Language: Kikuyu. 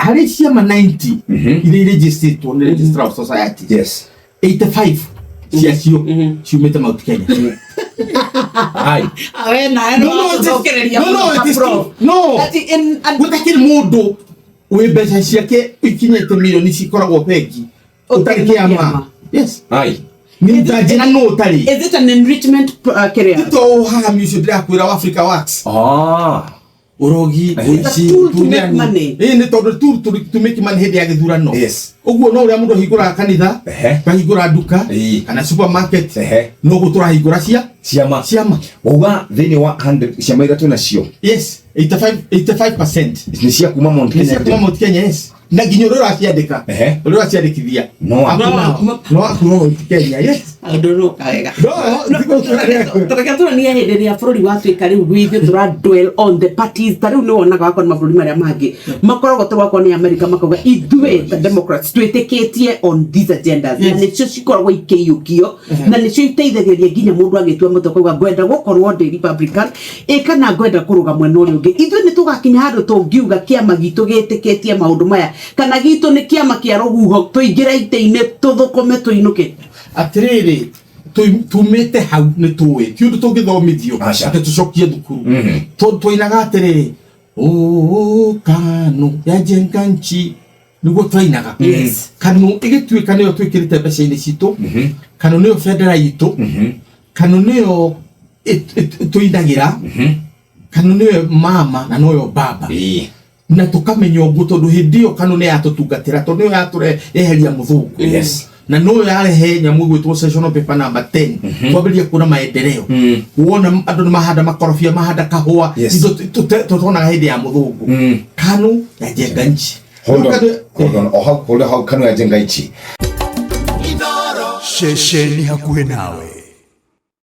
Harĩ ciama 90 iria irejistĩtwo nĩ Registrar of Societies, 85 ciacio ciumĩte Mount Kenya. Ai. We nawe No, no, nĩwatũcokereria no, no, mũno it is prof. true. No. Ati Gũtakĩrĩ mũndũ wĩ mbeca ciake ikinyĩte mirioni cikoragwo bengi ũtarĩ Ũtarĩ kĩama. kĩama. Yes. Ai. Nĩ njanjĩra nũ ũtarĩ. Is it an enrichment career? To ũhahami ũcio ndĩrakwĩra wa Africa Works. Ah. Ũrogi, ũici, A tool to make ũtunyani. money. Ĩĩ, nĩ tondũ tool to make money hĩndĩ ya gĩthurano. Ũguo no ũrĩa mũndũ ahingũraga kanitha, akahingũra nduka kana supermarket, noguo tũrahingũra cia Ciama. Ciama. Wauga thĩinĩ wa 100 ciama iria twĩ nacio. Yes, 85, 85% nĩ cia kuma Mount nĩ Kenya. cia kuma Mount Kenya, yes. Na nginya ũrĩa ũraciandĩka, ũrĩa ũraciandĩkithia No waku. No waku Mount Kenya, yes. Ũndũ wega. No, Tũreke tũranie hĩndĩ ĩrĩa bũrũri watuĩka rĩu ithuĩ tũra dwell on the parties. Ta rĩu nĩ wonaga wakorwo nĩ mabũrũri marĩa mangĩ makoragwo ta wakorwo nĩ America, makauga ithuĩ ta Democrats twĩtĩkĩtie on these agendas, na nĩcio cikoragwo ikĩiyũkio na nĩcio iteithagĩrĩria nginya mũndũ agĩtua mũtwe akauga ngwenda gũkorwo ndĩ Republican ĩ kana ngwenda kũrũga mwena ũrĩa ũngĩ. Ithuĩ nĩ tũgakinya handũ tũngiuga kĩama gitũ gĩtĩkĩtie maũndũ maya, kana gitũ nĩ kĩama kĩa rũhuho, tũingĩre itĩ-inĩ, tũthũkũme, tũinũke? Atĩrĩrĩ, tumĩte hau nĩ tũĩ ti ũndũ tũngĩthomithio Aca. atĩ tũcokie thukuru. Tondũ twainaga atĩrĩrĩ, "Oh, KANU yajenga nchi," nĩguo twainaga. KANU ĩgĩtuĩka nĩyo twĩkĩrĩte mbeca-inĩ citũ, KANU nĩyo bendera itũ, KANU nĩyo tũinagĩra, KANU nĩyo mama na noyo baba. Na tũkamenya ũguo tondũ hĩndĩ ĩyo KANU nĩ yatũtungatĩra, tondũ nĩyo yatũreheria mũthũngũ na noyo yarehe nyamũ ĩgwĩtwo sessional paper number 10, twambĩrĩria kuona maendeleo. Wona andũ nĩ mahanda makorobia, mahanda kahũa, indo tũtonaga hĩndĩ ya mũthũngũ. KANU yajenga nchi. Hold on. KANU- Hold on. O hau, hold on hau, KANU yajenga nchi. Ceceni hakuhĩ nawe.